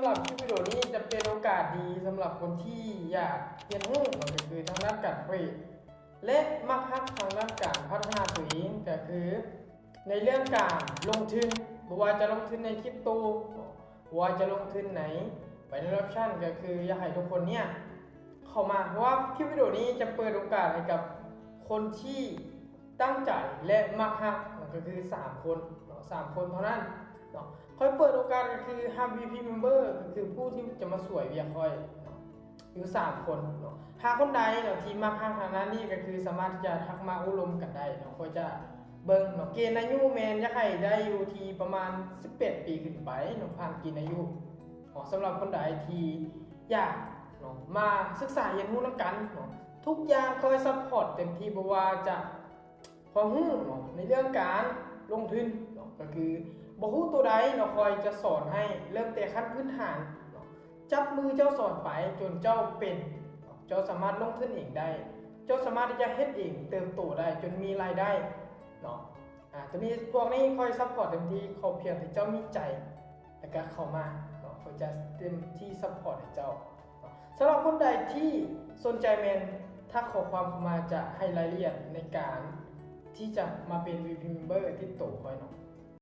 ສຳລັບຄລິບວິດີໂອນີ້ຈະເປັນໂອກາດດີສຳລັບຄົນທີ່ຢາກຮຽນຮູ້ ກໍຄືທາງດ້ານການເທຣດ ແລະ ມັກຮັກທາງດ້ານການພັດທະນາຕົວເອງ ກໍຄືໃນເລື່ອງການລົງທຶນ ບໍ່ວ່າຈະລົງທຶນໃນຄຣິບໂຕ ບໍ່ວ່າຈະລົງທຶນໃນ Binance Option ກໍຄືຢາກໃຫ້ທຸກຄົນເນຍເຂົ້າມາ ເພາະວ່າຄລິບວິດີໂອນີ້ຈະເປີດໂອກາດໃຫ້ກັບຄົນທີ່ ຕັ້ງໃຈ ແລະ ມັກຮັກ ກໍຄືສາມຄົນເນາະ ສາມຄົນເທົ່ານັ້ນເນາະ. ຂ້ອຍເປີດໂອກາດກໍຄືຮັບ VIP Member ກໍຄືຜູ້ທີ່ຈະມາຊ່ວຍວຽກຂ້ອຍເນາະ ຢູ່ສາມຄົນເນາະ. ຫາກຄົນໃດເນາະທີ່ມັກຮັກທາງດ້ານນີ້ ກໍຄືສາມາດທີ່ຈະທັກມາໂອ້ລົມກັນໄດ້ເນາະ ຂ້ອຍຈະເບິ່ງເນາະ. ເກນອາຍຸແມ່ນຢາກໃຫ້ໄດ້ຢູ່ທີ່ປະມານສິບແປດປີຂຶ້ນໄປເນາະ ຜ່ານເກນອາຍຸເນາະ. ສຳລັບຄົນໃດທີ່ຢາກເນາະ ມາສຶກສາຮຽນຮູ້ນຳກັນເນາະ ທຸກຢ່າງຂ້ອຍ support ເຕັມທີ່ ບໍ່ວ່າຈະ ຄວາມຮູ້ເນາະ ໃນເລື່ອງການລົງທຶນເນາະ ກໍຄືບໍ່ຮູ້ຕົວໃດເນາະ ຂ້ອຍຈະສອນໃຫ້ເລີ່ມແຕ່ຂັ້ນພື້ນຖານເນາະ ຈັບມືເຈົ້າສອນໄປຈົນເຈົ້າເປັນເນາະ ເຈົ້າສາມາດລົງທຶນເອງໄດ້ ເຈົ້າສາມາດທີ່ຈະເຮັດເອງ ເຕີບໂຕໄດ້ຈົນມີລາຍໄດ້ເນາະ. ອາ ຕົວນີ້ ພວກນີ້ຂ້ອຍ support ເຕັມທີ່ ຂໍພຽງແຕ່ເຈົ້າມີໃຈ ແລ້ວກໍເຂົ້າມາເນາະ ຂ້ອຍຈະເຕັມທີ່ support ໃຫ້ເຈົ້າເນາະ. ສຳລັບຄົນໃດທີ່ສົນໃຈແມ່ນທັກຂໍ້ຄວາມເຂົ້າມາ ຈະໃຫ້ລາຍລະອຽດໃນການທີ່ຈະມາເປັນ VIP Member ຕິດໂຕຂ້ອຍເນາະ.